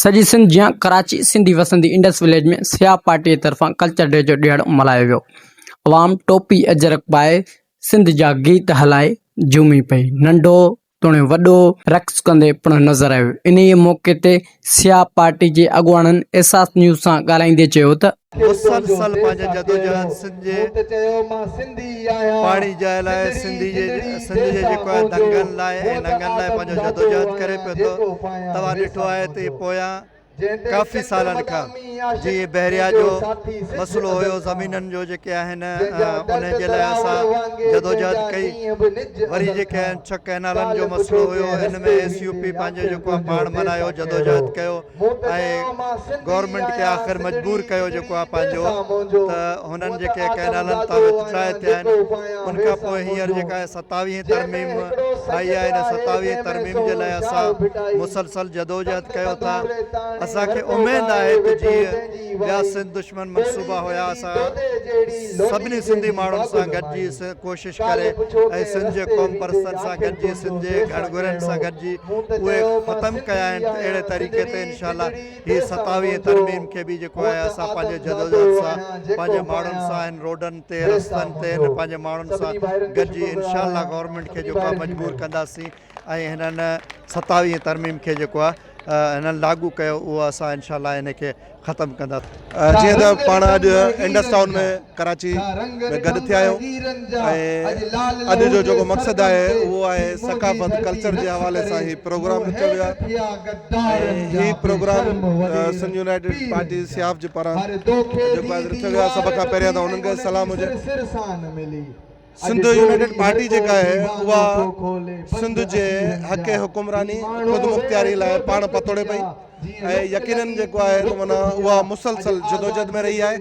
سڄي سنڌ جيان ڪراچي سنڌي وسندي انڊس وليج ۾ سياح پارٽي طرفان ڪلچر ڊي جو ڏهاڙو ملهايو ويو. عوام ٽوپي اجرڪ پائي سنڌ جا گيت هلائي جهومي پئي. ننڍو توڻي وڏو رقص ڪندي پڻ نظر آيو. انهيء موقعي تي سياح پارٽي جي اڳواڻن احساس نيوز سان ڳالهائيندي چيو ته. مسلسل پنهنجي جدوجهد سنڌ جي پاڻي جي لاء سنڌي جي سنڌ جي جيڪو آهي دنگن لاء ۽ ننگن لاء پنهنجو جدوجهد ڪري پيو ٿو توهان ڏٺو آهي ته پويان ڪافي سالن کان جيئن بحريا جو مسئلو هيو زمينن جو جيڪي آهن انهن جي لاء اسان جدوجهد ڪئي وري جيڪي آهن ڇهه ڪئنالن جو مسئلو هيو ان ۾ ايس يو پي پنهنجو جيڪو آهي پاڻ ملهايو جدوجهد ڪيو ۽ گورنمينٽ کي آخر مجبور ڪيو جيڪو آهي پنهنجو ته هنن جيڪي ڪئنالن تان وٿڊرائي ٿيا آهن ان کان پوء هينئر جيڪا آهي ستاويهين ترميم آئي آهي ان ستاويهين ترميم جي لاء اسان مسلسل جدوجهد ڪيو ٿا اسان کي اميد آهي ته جيئن ٻيا سنڌ دشمن منصوبا هيا اسان سڀني سنڌي ماڻهن سان گڏجي ڪوشش ڪري ۽ سنڌ جي قوم پرستن سان گڏجي سنڌ جي گهڻگهرن سان گڏجي اهي ختم ڪيا آهن ته اهڙي طريقي تي انشاء الله هي ستاويهين ترميم کي به جيڪو آهي اسان پنهنجي جدوجهد سان پنهنجي ماڻهن سان هن روڊن تي رستن تي هن پنهنجي ماڻهن سان گڏجي انشاء الله گورنمينٽ کي جيڪو آهي مجبور ڪنداسين ۽ هنن ستاويهين ترميم کي جيڪو آهي هنن لاڳو ڪيو اهو اسان انشاء الله ان کي ختم ڪنداسين. جيئن ته پاڻ اڄ انڊس ٽائون ۾ ڪراچي ۾ گڏ ٿيا آهيون ۽ اڄ جو جيڪو مقصد آهي اهو آهي ثقافت ڪلچر جي حوالي سان هي پروگرام رکيو ويو آهي ۽ هي پروگرام سنڌ يونائيٽيڊ پارٽي سياف جي پاران جيڪو آهي رکيو ويو آهي سڀ کان پهريان ته انهن کي سلام هجي. سنڌ يونائيٽيڊ پارٽي جيڪا آهي اها سنڌ جي حق حڪمراني خودمختياري لاء پاڻ پتوڙي پئي ۽ يقينن جيڪو آهي ته معنيٰ اها مسلسل جدوجھد ۾ رهي آهي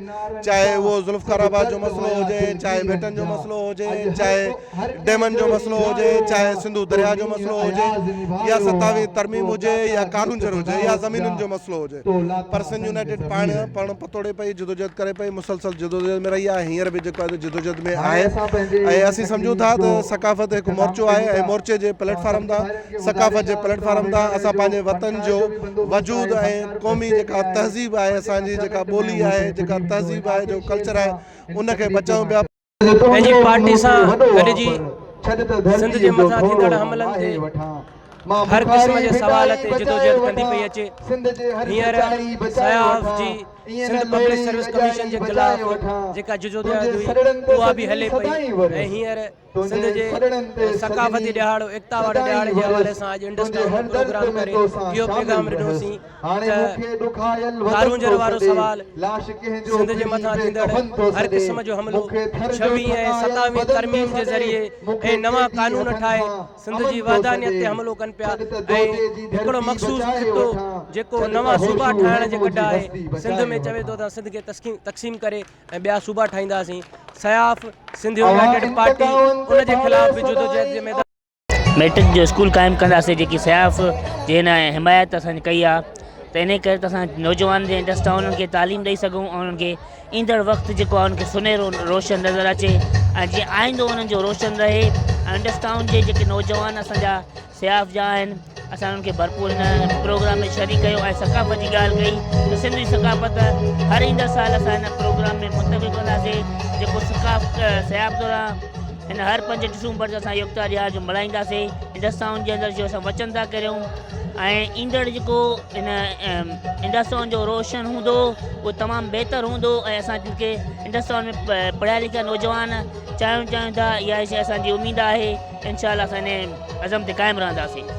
چاهي اهو ذوالفقار آباد جو مسئلو هجي چاهي ٻيٽن جو مسئلو هجي چاهي ڊيمن جو مسئلو هجي چاهي سنڌو درياء جو مسئلو هجي يا ستاويهين ترميم هجي يا ڪارونجھر هجي يا زمينن جو مسئلو هجي پر سنڌ يونائيٽيڊ پاڻ پاڻ پتوڙي پئي جدوجهد ڪري پئي مسلسل جدوجهد ۾ رهي آهي هينئر به جيڪو آهي جدوجهد ۾ آهي ۽ اسين سمجهون ٿا ته ثقافت هڪ مورچو آهي ۽ مورچي جي پليٽ فارم تان ثقافت جي پليٽ فارم تان اسان پنهنجي وطن جو وجود ۽ قومي جيڪا تهذيب آهي اسان جي جيڪا ٻولي آهي جيڪا تهذيب آهي جو ڪلچر آهي ان کي بچايون پيا. پنهنجي پارٽي سان گڏجي سنڌ جي مٿان ٿيندڙ حملن تي هر قسم جي سوال تي جدوجهد ڪندي پئي اچي. هينئر سياف جي سنڌ پبلڪ سروس ڪميشن جي خلاف جيڪا جدوجهد هئي اها به هلي پئي ۽ هينئر سنڌ جي ثقافتي ڏهاڙو ايڪتا واري ڏهاڙي جي حوالي سان اڄ انڊس ٽائون ۾ پروگرام ڪري اهو پيغام ڏنوسين ته ڪارونجهر وارو سوال سنڌ جي مٿان ٿيندڙ هر قسم جو حملو ڇويهين ۽ ستاويهين ترميم جي ذريعي ۽ نوان قانون ٺاهي سنڌ جي وحدانيت تي حملو ڪن پيا ۽ هڪڙو مخصوص خطو جيڪو نوان صوبا ٺاهڻ جي ڪڍ آهي سنڌ ۾ چوي ٿو ته سنڌ کي تقسيم ڪري ۽ ٻيا صوبا ٺاهينداسين سياف سنڌ يونائيٽيڊ پارٽي ان جي خلاف به جدوجهد جي ميدان ميٽرڪ جو اسڪول قائم ڪنداسين جيڪي سياف جي هن حمايت اسان جي ڪئي آهي ته انهي ڪري ته اسان نوجوان جي انٽرسٽ آهي انهن کي تعليم ڏئي سگهون ۽ انهن کي ايندڙ وقت جيڪو آهي انهن کي سنهرو روشن نظر اچي ۽ جيئن آئيندو انهن جو روشن رهي ۽ انڊس ٽائون جي جيڪي نوجوان اسان جا سياف جا آهن اسان انهن کي ڀرپور هن پروگرام ۾ شريڪ ڪيو ۽ ثقافت جي ڳالهه ڪئي ته سنڌ جي ثقافت هر ايندڙ سال اسان هن پروگرام ۾ منتقل ڪنداسين جيڪو ثقافت سياف دوران هن هر پنج ڊسمبر تي اسان يڪتا ڏهاڙ جو ملهائينداسين انڊس ٽائون جي اندر جو اسان وچن ٿا ڪريون ۽ ايندڙ جيڪو هن انڊس ٽائون جو روشن هوندو اهو تمام بهتر هوندو ۽ اسان جن کي انڊس ٽائون ۾ پڙهيا لکيا نوجوان چاهيون چاهيون ٿا اها شي اسان جي اميد آهي انشاء الله اسان ان عزم تي قائم رهنداسين.